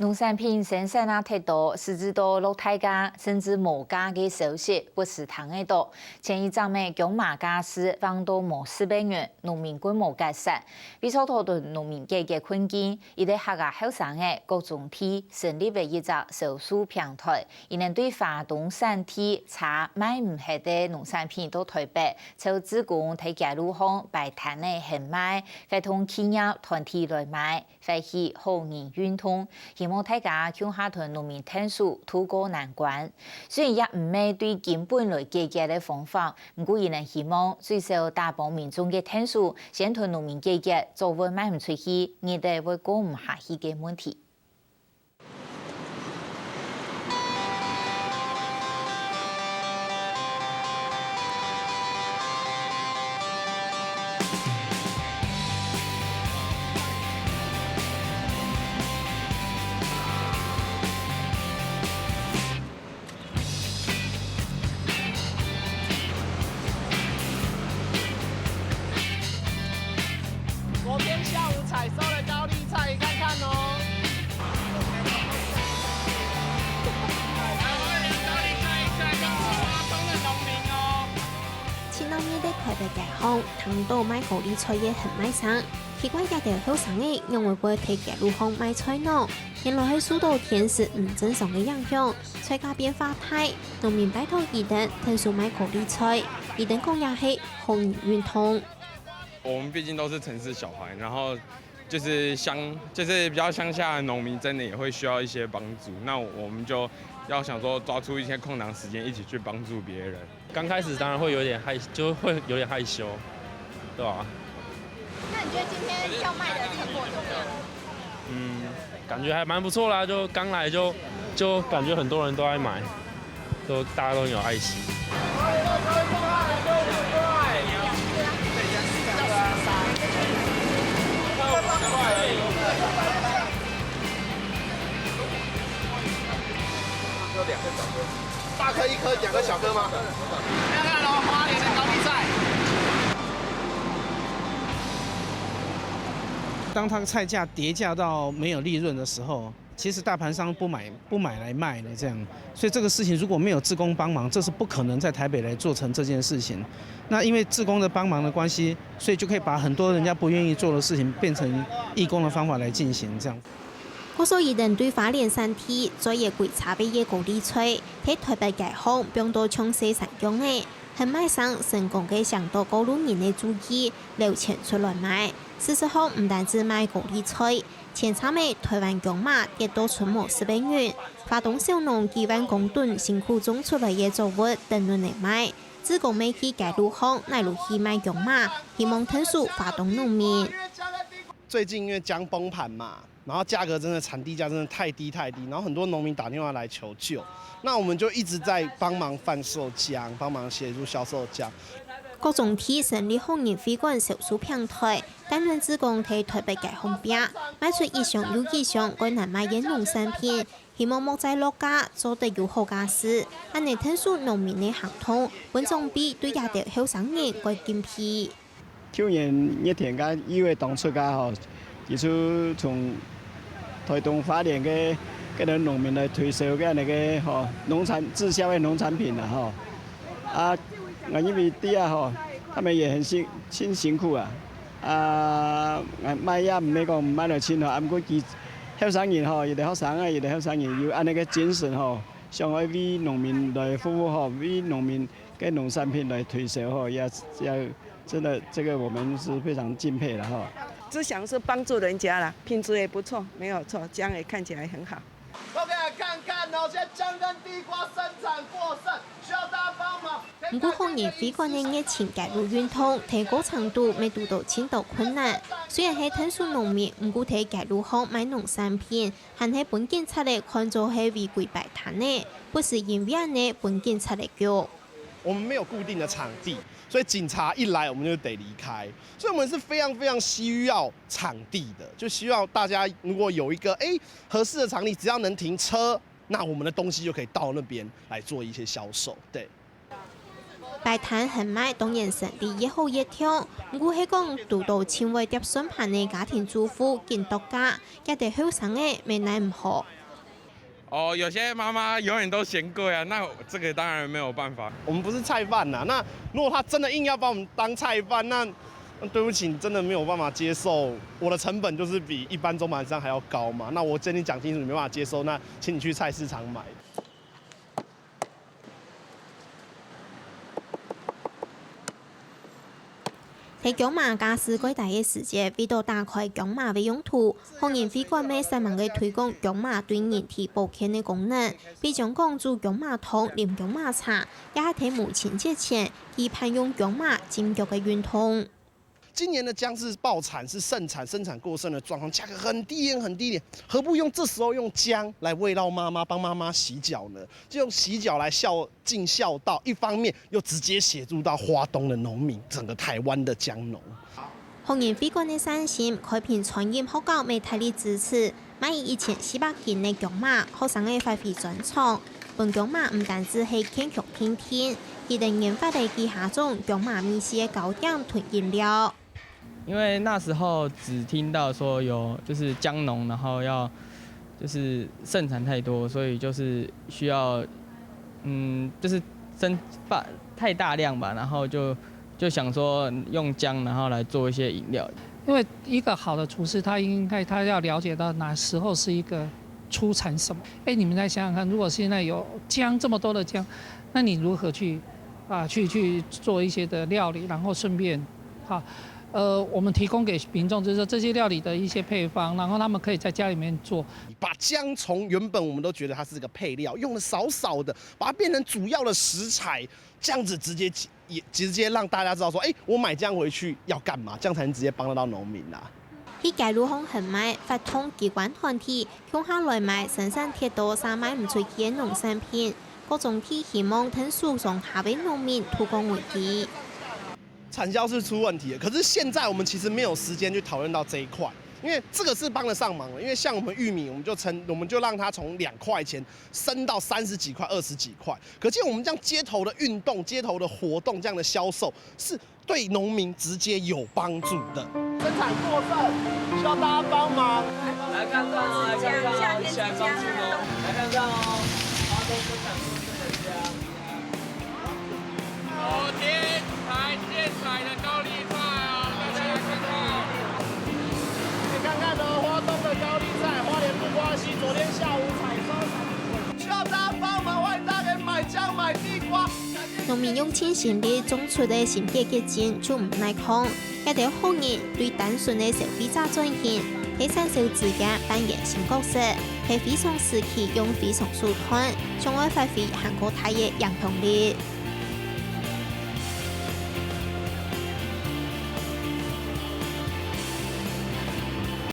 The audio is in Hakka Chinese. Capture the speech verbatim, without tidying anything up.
農產品生產啊忒多，甚至到落大價，甚至無價个消息不時聽得到。前一站个薑嫲價數橫到無十個銀，農民更無結煞。為著討論農民解決困境，一個客家後生仔郭宗悌成立了一隻銷售平台，佢等對花東產地差賣毋忒个農產品到台北，招志工在街路項擺攤仔喊賣，活動企業團體來買。 發起好人運動，希望大家共下同農民𢯭手渡過難關。雖然這毋係對根本來解決个方法，毋過佢等希望最少打幫民眾个𢯭手，先同農民解決作物賣毋出去，日仔會過毋下去个問題。 昨天下午採收的高麗菜，看看哦。高麗菜一下，剛出花東的農民哦。前兩日在台北街項，聽到賣高麗菜个喊賣聲，奇怪這兜後生仔仰會會在街路項賣菜呢？原來係受到天時毋正常个影響，菜價變化大，農民拜託佢等𢯭手賣高麗菜，佢等講這係好人運動。 我們畢竟都是城市小孩，然後就是鄉，就是比較鄉下的農民，真的也會需要一些幫助。那我們就要想說，抓出一些空檔時間，一起去幫助別人。剛開始當然會有點害，就會有點害羞，對吧？那你覺得今天要賣的成果怎麼樣？嗯，感覺還蠻不錯啦，就剛來就，就感覺很多人都在買。 都，大家都很有愛心。有兩个小哥，大颗一颗，两个小哥吗？当它菜价跌价到没有利润的时候， 其实大盘商不买，不买来卖的这样，所以这个事情如果没有志工帮忙，这是不可能在台北来做成这件事情。那因为志工的帮忙的关系，所以就可以把很多人家不愿意做的事情变成义工的方法来进行这样。故所佢等對花蓮產地做一歸車个高麗菜，在台北街項放到像細山羊仔，喊賣聲成功个搶到過路人个注意，摎錢出來買。事實上，毋單止賣高麗菜， 前站仔台灣薑嫲跌到賰無十個銀，花東小農幾萬公噸辛苦種出來个作物等等來賣。志工乜去街路項拿落去賣薑嫲，希望𢯭手花東農民。最近因为姜崩盘嘛，然后价格真的产地价真的太低太低，然后很多农民打电话来求救，那我们就一直在帮忙贩售姜，帮忙协助销售姜。各种地成立好人会馆销售平台， 擔任志工在台北街項拚，賣出一箱又一箱个難賣个農產品，希望莫再落價，做得有好價數。恁呢𢯭手農民个行動，分長輩對這兜後生人个敬佩。舊年熱天个一月當初个吼，佢就從台東花蓮个个人農民來推銷个恁呢个吼農產，滯銷个農產品啦吼。啊，𠊎因為知啊吼，他們也很辛，真辛苦啊。 啊，賣也毋係講賣到盡好，啊，毋過佢後生人吼，有个學生啊，有个後生人有恁呢个精神吼，想愛為農民來服務吼，為農民个農產品來推銷吼，也，也真的，這個我們是非常敬佩的吼。只想是幫助人家啦，品質也不錯，沒有錯，這樣也看起來很好。OK，看看哦，現在薑跟地瓜生產過剩，需要大家幫忙。 毋過好人會館个熱情街路運動，在過程中乜堵到盡多困難。雖然係𢯭手農民，毋過在街路項賣農產品，還係分警察仔看做係違規擺攤仔，不時因為恁呢分警察仔逐。我們沒有固定的場地，所以警察一來，我們就得離開。所以我們是非常非常需要場地的，就希望大家如果有一個，欸，合適的場地，只要能停車，那我們的東西就可以到那邊來做一些銷售。對。擺攤喊賣當然生理越好越暢，毋過係講堵到盡會貼算盤个家庭主婦緊剁價，這兜後生仔乜奈毋何。哦，有些妈妈永远都嫌贵啊，那这个当然没有办法。我们不是菜贩呐，那如果他真的硬要把我们当菜贩，那那对不起，真的没有办法接受。我的成本就是比一般中盘商还要高嘛，那我跟你讲清楚，你没办法接受，那请你去菜市场买。 在薑嫲價數較低个時節，為著打開薑嫲个用途，學人會館乜煞猛个推廣薑嫲對人體保健个功能，比將講煮薑嫲湯、啉薑嫲茶，也係在母親節前舉辦用薑嫲浸腳个運動。 今年的薑是爆产，是盛产，生产过剩的状况，价格很低廉，很低廉，何不用这时候用姜来慰劳妈妈，帮妈妈洗脚呢？就用洗脚来孝尽孝道，一方面又直接协助到花东的农民，整个台湾的姜农。學人會館个善心，開平餐飲學校乜大力支持，買一千四百斤个薑嫲，學生仔發揮專長。分薑嫲毋單止係健康定定，佢等研發个幾下種薑嫲味緒个糕點同飲料。 因为那时候只听到说有就是姜农，然后要就是盛产太多，所以就是需要嗯就是增发太大量吧，然后就就想说用姜然后来做一些饮料。因为一个好的厨师，他应该他要了解到哪时候是一个出产什么。哎，你们再想想看，如果现在有姜这么多的姜，那你如何去啊去去做一些的料理，然后顺便啊。 呃，我们提供给民众，就是说这些料理的一些配方，然后他们可以在家里面做。把姜从原本我们都觉得它是个配料，用的少少的，把它变成主要的食材，这样子直接也直接让大家知道说，哎，我买姜回去要干嘛，这样才能直接帮得到农民啊。去街路項喊賣，發動機關團體共下來買生產忒到煞賣毋出去个農產品，各總體希望同受傷害个農民渡過危機。 产銷是出问题了，可是现在我们其实没有时间去讨论到这一块，因为这个是帮得上忙的。因为像我们玉米，我们就称，我们就让它从两块钱升到三十几块、二十几块。可见我们这样街头的运动、街头的活动、这样的销售，是对农民直接有帮助的。生产过剩，需要大家帮忙。来看看啊，来看看啊，一起来帮助哦。来看看哦，花东生产过剩的家。 昨天才现采的高丽菜哦，大家来看看哦。你看看哦，花东的高丽菜，花莲木瓜溪，昨天下午采收。需要大家帮忙，欢迎大家买姜买地瓜。農民用盡心力種出个新鮮結晶就毋耐囥，這兜好人對單純个消費者轉型，在產銷之間扮演新角色，在非常時期用非常手段，想愛發揮還過大个影響力。